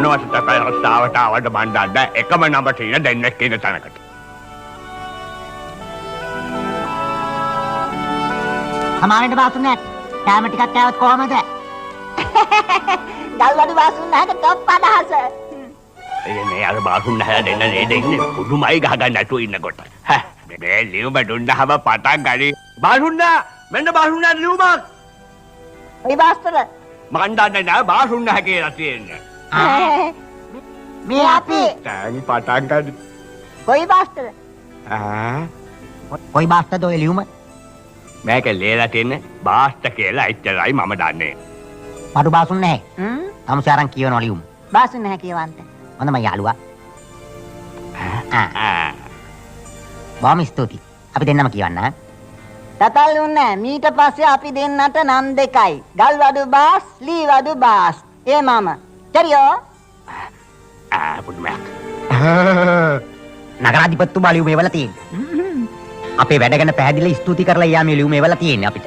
මොනවට තැපැල් රස්සාවට ආවද මන් දන්නේ නැහැ. එකම නම තියෙන දෙන්නෙක් ඉන්න තැනකට. සමාවෙන්න බාසුන්නෑ. කෑම ටිකක් කෑවත් කොහමද? ගල්වඩු බාසුන්නෑට টොප් අදහස. ඒ නේ අර බාසුන්නෑ දෙන්න නේද ඉන්නේ. පුදුමයි ගහගන්න නැතුව ඉන්නකොට. මේ ලියුම දුන්නාම පටන් ගනි. බාසුන්නෑ මෙන්න බාසුන්නෑ ලියුමක්. ඔයි බාස්තර මං දන්නේ නෑ බාසුන්නෑ කියලා තියෙන්නේ. මේ අපි දැන් පටන් ගනි. කොයි බාස්තර? ආ කොයි බාස්තරද ඔය ලියුම? මේක ලියලා තියෙන්නේ බාස්ත කියලා එච්චරයි මම දන්නේ. මඩු බාසුන් නැහැ. තමුසේ අරන් කියවනවා ලියුම. බාසුන් නැහැ කියවන්ට. හොඳ මම යාළුවා. ආ. බොහොම ස්තුතියි. අපි දෙන්නම කියවන්න. තතල් උන්නේ මීට පස්සේ අපි දෙන්නට නම් දෙකයි. ගල්වඩු බාස්, ලීවඩු බාස්. ඒ මම. චරියෝ. ආ පුදුමයක්. නගරාධිපතිතුමා ලියුම එවලා තියෙන්නේ. අපේ වැඩ ගැන පැහැදිලිව ස්තුති කරලා යා මේ ලියුම එවලා තියෙන්නේ අපිට.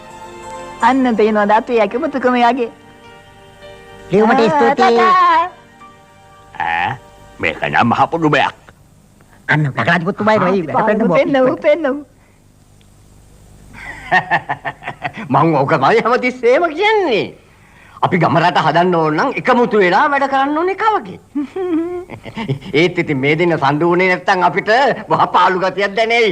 අන්න පේනවද අපේ එකමුතුකම යගේ. ලියුමට ස්තුතියි. ඈ මේක නම් මහ පුදුමයක්. අන්න නගරාධිපතිතුමා එනවා වැඩ පෙන්නමු පෙන්නමු. මං ඕකමයි හැමතිස්සෙම කියන්නේ. අපි ගම රට හදන්න ඕන නම් එකමුතු වෙලා වැඩ කරන්න ඕනේ කවගේ. ඒත් ඉතින් මේ දෙන්න සම්ඩු වුණේ නැත්තම් අපිට මහ පාළු ගතියක් දැනෙයි.